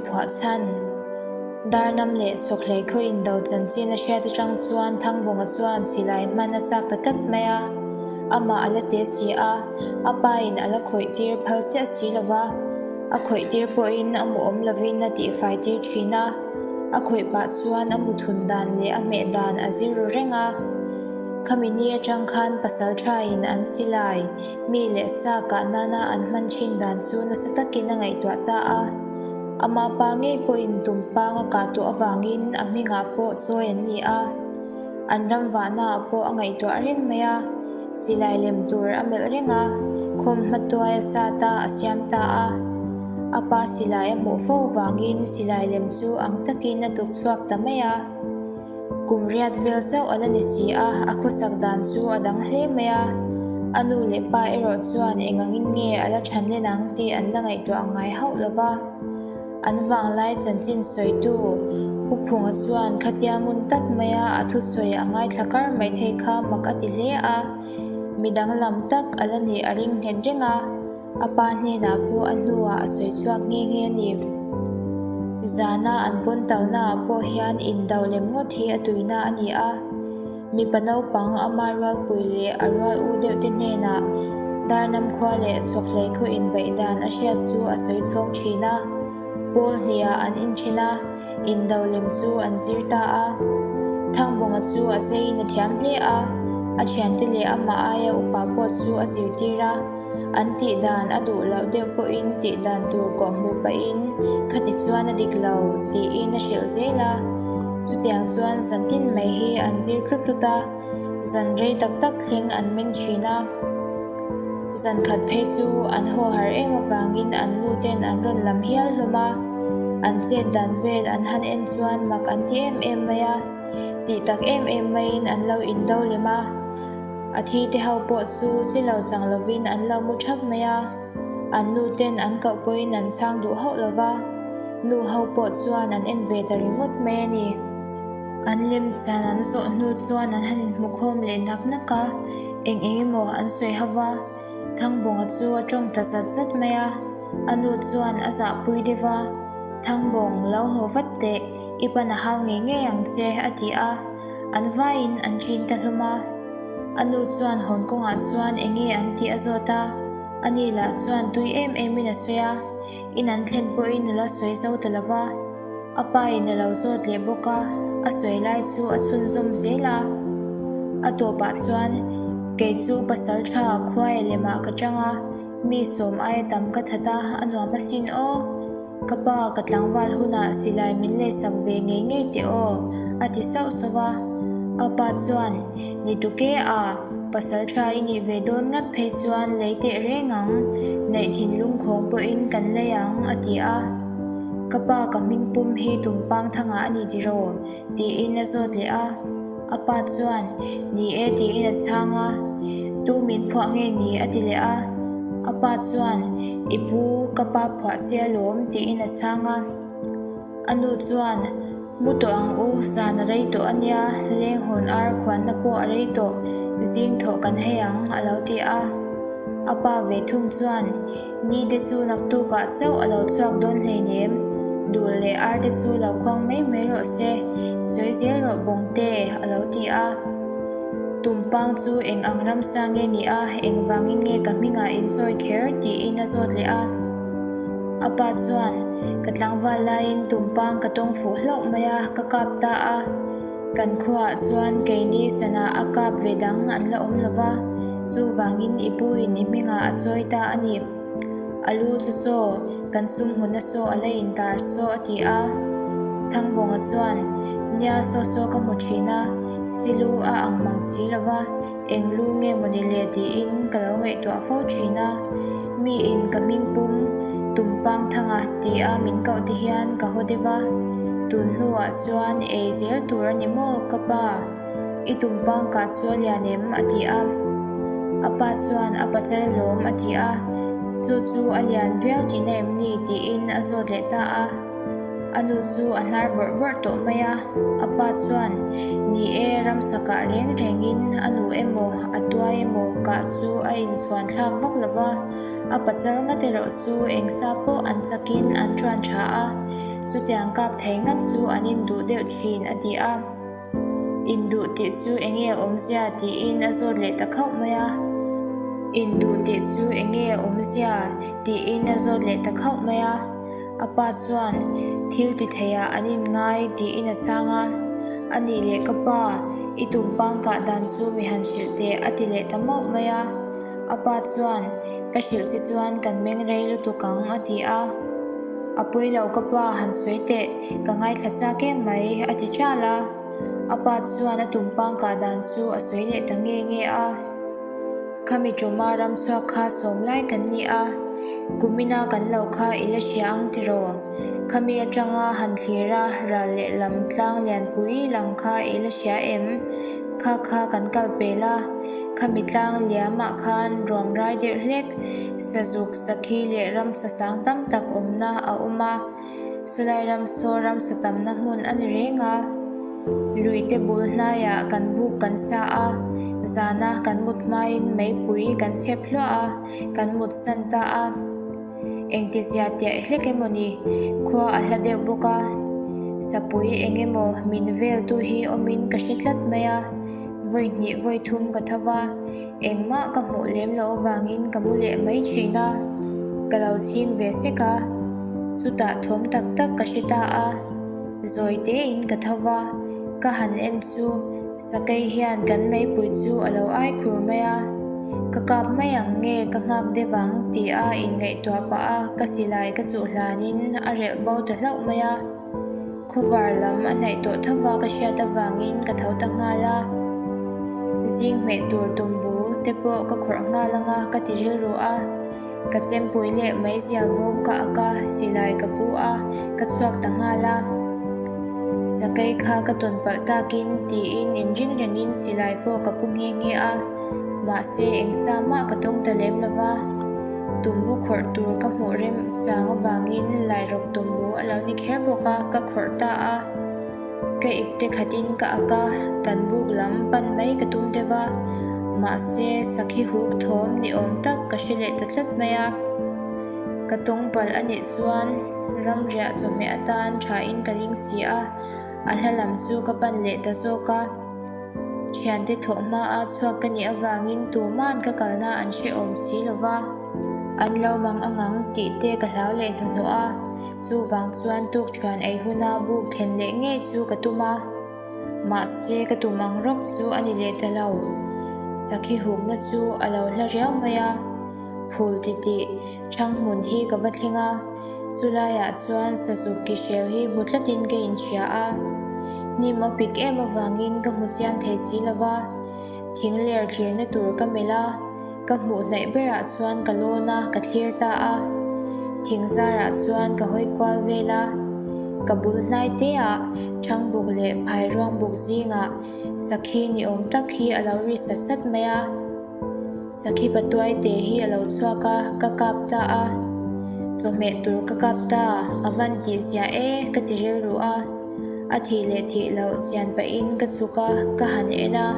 phuah chhan. Darnam leh Chhawkhlei khaw indo chanchin a hriat atang chuan Thangbawnga chuan silai hman a chak ta tlat mai a, amah a la te si a, a pa in a la khawih tir phal chiah si lo va, a khawih tir pawhin a mu awm lovin a tihfai tir thin a, a khawih pah chuan a mu thun dan leh a hmeh dan a zir ru reng a. Khami ni atang khan pasal tha in an silai mi leh sa kah nana an hman thin dan chu nasa takin a ngaihtuah ta a. Ama pa ngei pawhin tumpang a kah tawh avangin a hmingah pawh chawi an ni a, an ram vahnaah pawh a ngaihtuah reng mai a, silai lem tur a melh reng a, khawm hmatuai a sat a, a siam ta a. A pa silai a hmuh fo avangin silai lem chu ang takin a tuk chhuak ta mai a. Kum riat vel chauh a la ni si a, a khawsak dan chu a dang hle mai a. A nu leh pa erawh chuan eng angin nge a la than len ang tih an la ngaihtuah ngai hauh lo va. An vanglai chanchin sawitu Pu Phunga chuan khatia ngun tak maia a thusawi a ngaithla kar mai thei kha mak a ti hle a, mi danglam tak a la nih a ring nghet reng a. A pa hnenah pawh a hnuah a sawi chhuak nghe nghe a ni. Zana an pawn taunaah pawh hian indo lem ngawt hi a tuina a ni a. Mipa naupang ama rualpui leh a rual u deuh te hnenah Darnam khua leh Chhawkhlei khaw inbeih dan a hriat chu a sawi chhawng thin a. Pawl hniah an inthen a, indo lem chu an zir ta a. Thangbawnga chu a zeiin a thiam hle a, a thiante leh amah aia upa pawh chu a zirtir a. An tih dan a duh loh deuh pawhin tih dan tur kawh hmuh pahin khati chuan a dik lo tiin a hrilh zel a. Chutiang chuan zan tin mai hi an zir tlut tlut a, zan rei tak tak thleng an meng thin a. Zan khat phei chu an haw har em avangin an nu ten an rawn lam hial hlawm a, an chet dan vel an han en chuan mak an ti em em mai a, tih tak em em maiin an lo indo lem a. A thi te ho pawh chu chi lo chang lovin an lo mu thap mai a, an nu ten an koh pawhin an chhang duh hauh lo va, nu ho pawh chuan an en ve ta ringawt mai a ni. An lemchan an zawh hnu chuan an han inhmukhawm leh nak nak a, eng eng emaw an sawi ho va, Thangbawnga chu a tawng ta zat zat mai a, a nu chuan a zahpui deuh va, Thangbawng, lo haw vat teh, i pan a hau ngei ngei ang che, a ti a. An vaiin an ṭin ta hlawm a. A nu chuan hawn kawngah chuan eng nge an tih a zawt a, ani lah chuan tui em emin a sawi a, in an thlen pawhin a la sawi zo ta lo va. A pain a lo zawt leh bawk a, a sawi lai chu a chhunzawm zel a. A tawpah chuan, Kei chu pasal tha khuaia lemah ka chang a, mi sawm aia tam ka that a, a nuam asin aw. Ka pa, ka tlangval hunah silai min leisak ve ngei ngei teh aw, a ti sauh sauh a. A pa chuan, Ni tuke a, pasal tha i nih ve dawn ngat phei chuan lei teh reng ang, neih thinlung khawng pawhin kan lei ang, a ti a. Ka pa, ka hming pum hi Tumpang Thanga a ni tiraw? tiin a zawt leh a. A pa chuan, Ni e tiin a chhang a, Tu min phuah nge ni? a ti leh a. A pa chuan, I pu, ka pa phuah che alawm tiin a chhang a. A nu chuan, Mu tawh ang u, zan a rei tawh a nia, lenghawn ar khuanna pawh a rei tawh, zing thawh kan hei ang a lo ti a. A pa ve thung chuan, Ni te chu naktukah chauh a lo chhuak dawn hleinem, duh leh ar te chu lo khuang mai mai rawh se, sawi zel rawh bawngte, a lo ti a. Tumpang chu eng ang ramsa nge ni a, engvangin nge ka hmingah in chawi kher tiin a zawt leh a. A pa chuan, Ka tlangval laiin tumpang ka tawng fuh hlauh mai a, ka kap ta a. Kan khuaah chuan keini sana a kap ve dang an la awm lo va, chuvangin i puin i hmingah a chawi ta a ni. A lu chu saw, kan sum hmuna saw a la intar saw a ti a. Thangbawnga chuan, Nia saw saw ka hmu thin a, silu a ang mang si lo va, Eng lu nge maw ni le tiin ka lo ngaihtuah fo thin a, miin ka hming pum Tumpang Thanga tia min koh te hian ka haw deuh a, tun hnuah chuan ei zel tur a ni maw ka pa, i tumpang kah chu a lian em? a ti a. A pa chuan a pachal lawm a ti a, chu chu a lian viau tihna em ni tiin a zawt leh ta a. A nu chu a hnar bawrh bawrh tawh mai a, a pa chuan, Ni e, ramsa kah reng rengin a nu emaw, a tuai emaw kah chu a inchhuan thlak vak lo va, a pachal ngat erawh chu eng sa pawh an chakin an chuan tha a. Chutiang kap thei ngat chu an induh deuh thin, a ti a. Induh tih chu eng nge awmzia tiin a zawt leh ta khauh mai a. Induh tih chu eng nge awmzia tiin a zawt leh ta khauh mai a. A pa chuan thil ti theiah an inngai tiin a chhang a. A nih leh ka pa, i tumpang kah dan chu mi han hrilh teh a ti leh ta mauh mai a. A pa chuan, Ka hrilh che chuan kan meng rei lutuk ang a ti a. A pawi lo ka pa han sawi teh, ka ngaithla chak em mai a ti ṭal a. A pa chuan a tumpang kah dan chu a sawi leh ta nge nge a. Khami ṭuma ram chhuak kha sawm lai kan ni a, kumina kan lo kha i la hria ang tiraw? Khami aṭanga han thlir a ral lehlam tlang lianpui lang kha i la hria em? Kha kha kan kal pel a, khami tlang liamah khan ruam rai deuh hlek, sazuk, sakhi leh ramsa sang tam tak awmna a awm a. Chulai ram saw ramsa tamna hmun a ni reng a, luite bul hnaiah kan buk kan sa a, zana kan mut hmain meipui kan chhep hluah a, kan mut san ta a. Engtizia tiah hlek emaw ni, khua a hla deuh bawk a, sapui eng emaw min veltu hi awmin ka hre tlat mai a, vawi hnih vawi thum ka tho va. Engmah ka hmuh lem loh avangin ka mu leh mai thin a, ka lo chhing ve sek a, chutah thawm tak tak ka hre ta a, zawi tein ka tho va, ka han en chu sakei hian kan meipui chu a lo ai khur mai a, ka kap mai ang nge ka nghak deuh ang ti a inngaihtuah pah a ka silai ka chuh hlanin a relh bo ta hlauh mai a. Khawvar lam a hnaih tawh tho va ka hriat avangin ka tho ta nghal a, zing hmeh tur tumbu te pawh ka khawrh nghal anga ka ti rilru a, ka chempui leh meizial bawm ka ak a, silai ka pu a, ka chhuak ta nghal a. Sakei kha ka tawn palh takin tiin inring rengin silai pawh ka pu nghe nghe a, mahse engsa mah ka tawng ta lem lo va. Tumbu khawrh tur ka hmuh rem chang avangin Lairawk tumbu a lo ni kher bawk a, ka khawrh ta a. Ka ipte khatin ka ak a, kan buk lam pan mai ka tum deuh a, mahse sakhi huk thawm ni awm tak ka hre leh ta tlat mai a. Ka tawng palh a nih chuan ramriah chawhmeh atan thain ka ring si a, a hla lam chu ka pan leh ta zawk a. Thiante thawh hmaa chhuak ka nih avangin tuman ka kalna an hrehawm si lo va, an lo mang ang ang tih te ka hlau leh hnuhnawh a, chuvang chuan tukthuan ei huna buk thlen leh ngei chu ka tum a. Mahse ka tum ang rawk chu a ni leh ta lo. Sakhi hukna chu a lo hla riau mai a, phul titih Ṭhang hmun hi ka va thleng a, chulaiah chuan sazuk ki hreu hi hmu tlatin ka inhria a. Hnim a pik em avangin ka hmu chiang thei si lo va, thing ler thlirna tur ka melh a, ka hmuh hnaih berah chuan ka lawn a, ka thlir ta a. Thing zarah chuan ka hawi kual vel a, ka bul hnai teah ṭhang buk leh phairuang buk zingah sakhi ni awm tak hi a lo ri sat sat mai a. Sakhi patuai te hi a lo chhuak a, ka kap ta a. Chawhmeh tur ka kap ta, a van tih zia e ka ti rilru a. A thih leh thih loh chian pahin ka chhuk a, ka han en a.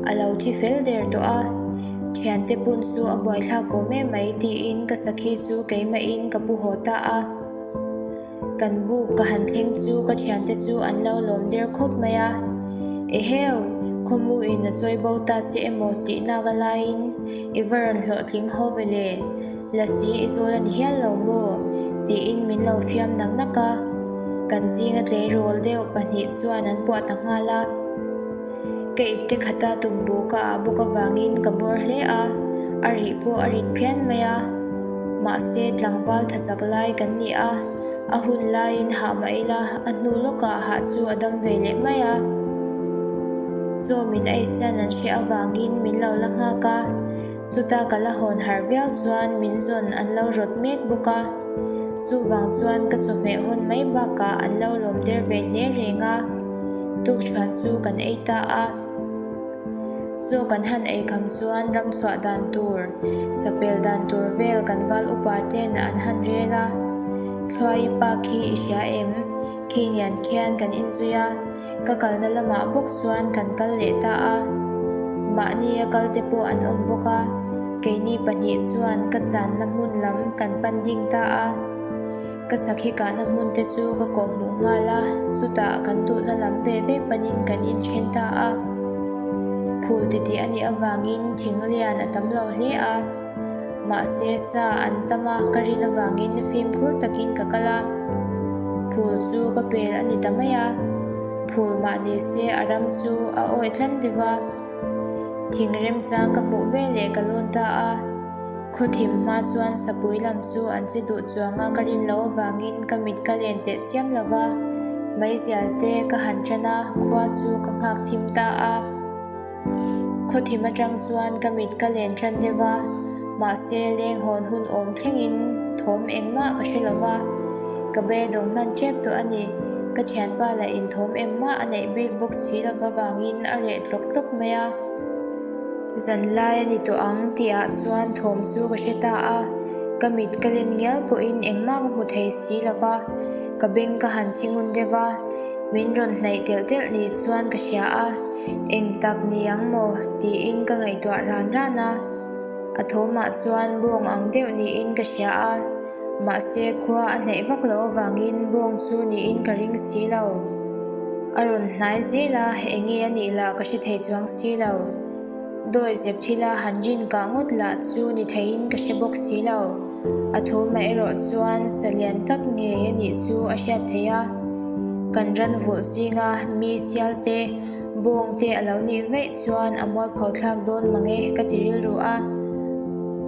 A lo thi fel der tawh a. Thiante pun chu a buaithlak awm em mai tiin ka sakhi chu keimahin ka pu haw ta a. Kan buk ka han thleng chu ka thiante chu an lo lawm der khawp mai a. Eheu! Khawmu in a chawi bo ta che emaw tih nak a laiin i va rawn hlawhtling ho ve le, Lasi i zawl a ni hial lo maw? tiin min lo fiam nak nak a. Kan zinga tleirawl deuh pahnih chuan an puah ta nghal a. Ka ipte khata tumbu ka ah bawk avangin ka bawr hle a, a rih pawh a rit phian mai a. Mahse, tlangval tha chak lai kan ni a, a hun laiin hah mah ila a hnu lawkah hah chu a dam ve leh mai a. Chaw min eisan an hre avangin min lo la nghak a. Chuta ka la hawn harh viau chuan min zawn an lo rawt mek bawk a, chuvang chuan ka chawhmeh hawn mai bakah an lo lawm der ve hle reng a, tukṭhuan chu kan ei ta a. Chaw kan han ei kham chuan ram chhuah dan tur, sapel dan tur vel kan val upa ten an han rel a, Thluai pa khi i hria em? Khi nian khian kan inzui a. Ka kalna lamah bawk chuan kan kal leh ta a, mahni a kal te pawh an awm bawk a, keini pahnih chuan ka channa hmun lam kan pan ding ta a. Ka sakhi kahna hmun te chu ka kawhhmuh nghal a, chutah kan duhna lam ve ve panin kan inthen ta a. Phul titih a nih avangin thing lian a tam lo hle a, mahse sa an tam a ka rin avangin fimkhur takin ka kal a. Phul chu ka pel a ni ta mai a, phul mah ni se a ram chu a awih tlan deuh a. Thing remchang ka hmuh veleh ka lawn ta a. Khawthim hma chuan sapui lam chu an che duh chuang a, ka rin loh avangin ka mit ka len teh chiam lo va, meizial te ka han ṭan a, khua chu ka nghak thim ta a. Khawthim aṭang chuan ka mit ka len ṭan deuh va, mahse leng hawn hun awm thlengin thawm engmah ka hre lo va, ka beidawng hman ṭep tawh a ni. Ka ṭhianpa lah in thawm engmah a neih bik bawk si lo avangin a reh tlawk tlawk mai a. Zanlai a ni tawh ang tihah chuan thawm chu ka hre ta a, ka mit ka len ngial pawhin engmah ka hmu thei si lo va, ka beng ka han chhi ngun deuh a, min rawn hnaih telh telh ni chuan ka hria a, eng tak ni ang maw tiin ka ngaihtuah ran ran a, a thawmah chuan bawng ang deuh niin ka hria a, mahse khua a hnaih vak loh avangin bawng chu niin ka ring si lo. A rawn hnai zel a, enge a nih lah ka hre thei chuang si lo. Dawi zep thila han rin kah ngawt lah chu ni theiin ka hre bawk si lo. A thu mah erawh chuan sa lian tak ngei a nih chu a hriat theih a. Kan ran vulh zinga mi sial te, bawng te a lo nih vaih chuan a mualpho thlak dawn mang e ka ti rilru a.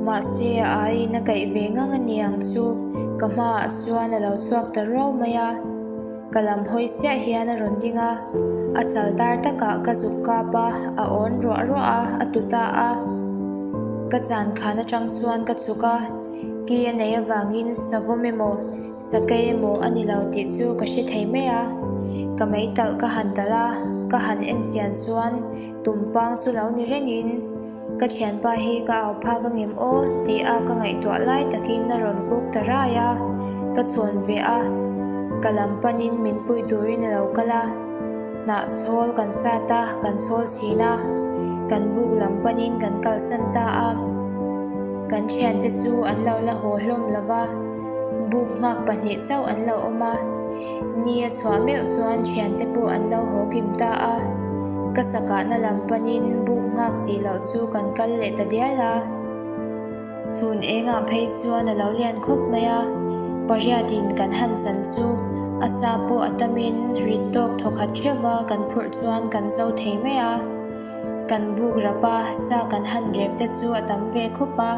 Mahse a aiin a kaih ve ngang a niang chu ka hmaah chuan a lo chhuak ta ruau mai a. Ka lam hawi chiah hian a rawn ding a, a chal tar takah ka zuk kap a, a awn ruah ruah a, a tu ta a. Ka chan khan atang chuan ka chhuk a, ki a neih avangin savawm emaw, sakei emaw a ni lo tih chu ka hre thei mai a. Ka meitalh ka han talh a, ka han en chian chuan tumpang chu lo ni rengin, Ka thianpa hi ka au phak a ngem aw tih a ka ngaihtuah lai takin a rawn kuk ta rai a, ka chhawn ve a, ka lam panin min pui turin a lo kal a, hnah chhawl kan sat a, kan chhawl chhin a, kan buk lam panin kan kalsan ta a, kan thiante chu an lo la haw hlawm lo va, buk nghak pahnih chauh an lo awm a. Ni a chhuah meuh chuan thiante pawh an lo haw kim ta a, ka sakahna lam panin buk nghak tih loh chu kan kal leh ta dial a. Chhun engah phei chuan a lo lian khawp mai a, pariatin kan han chan chu a sa pawh a tamin rit tawk thawkhat theuh a kan phurh chuan kan zo thei mai a. Kan buk rap a, sa kan han rep te chu a tam ve khawp a,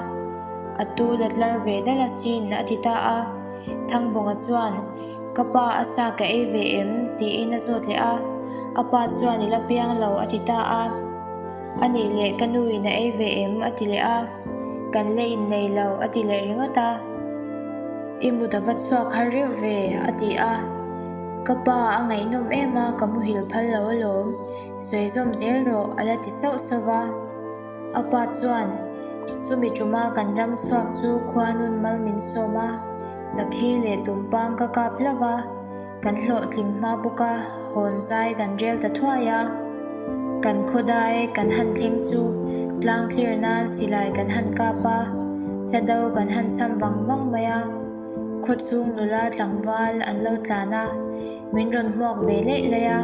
a tu la tlar ve dal asin a ti ta a. Thangbawnga chuan, Ka pa a sa ka ei ve em? tiin a zawt leh a. A pa chuan i la piang lo a ti ta a. A nih leh ka nuin a ei ve em? a ti leh a. Kan la innei lo a ti leh ringawt a. I mut a va chhuak har reuh ve a ti a. Ka pa a ngaihnawm em a, ka muhil phal lo alawm. Sawi zawm zel rawh a la ti sauh sauh va. A pa chuan, Chumi ṭuma kan ram chhuak chu khuanun mal min sawm a, sakhi leh tumpang ka kap hlauh va, kan hlawhtling hma bawk a, hawn zai kan rel ta thuai a. Kan khawdai kan han thleng chu tlang thlir nan silai kan han kap a, hla do kan han cham vang vang mai a. Khawchhung nula tlangval an lo tlan a, min rawn hmuak ve laih laih a.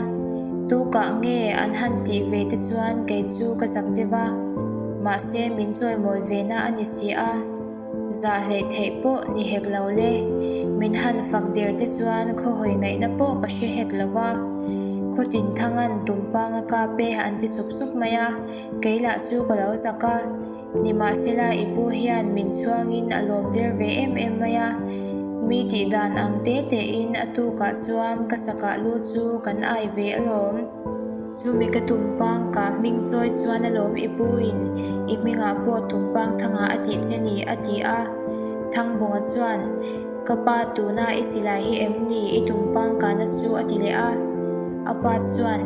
Tukah nge an han tih ve te chuan kei chu ka zak deuh a, mahse min chawimawi ve na a ni si a, zah hleih theih pawh ni hek lo le. Min han fak der te chuan khawhawi ngaihna pawh ka hre hek lo va. Khawtin thangan tumpang a kap e an ti sup sup mai a, kei lah chu ka lo zak a. Nimahsela i pu hian min chhuangin a lawm der ve em em mai a, mi tih dan ang te tein a tukah chuan ka sakah lu chu kan ai ve alawm. Chumi ka tumpang kah hming chawi chuan alawm i pu in i hmingah pawh tumpang thangah a tih che ni a ti a. Thangbawnga chuan, Ka pa tuna i silai hi em ni i tumpang kahna chu a ti leh a. A pa chuan,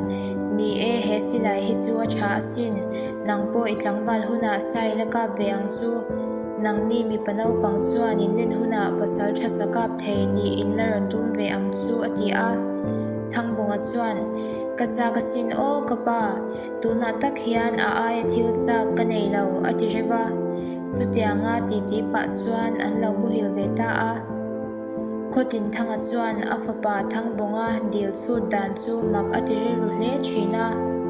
Ni e, he silai hi chu a tha asin. Nang pawh i tlangval hunah sai la kap ve ang chu. Nangni mipa naupang chuan in len hunah pasal tha sa kap thei nih in la rawn tum ve ang chu a ti a. Thangbawnga chuan, Ka chak asin aw ka pa, tunah tak hian a aia thil chak ka nei lo a ti reuh a. Chutianga titi pah chuan an lo muhil ve ta a. Khawtinthanga chuan a fapa Thangbawnga dil chhut dan chu mak a ti rilru hle thin a.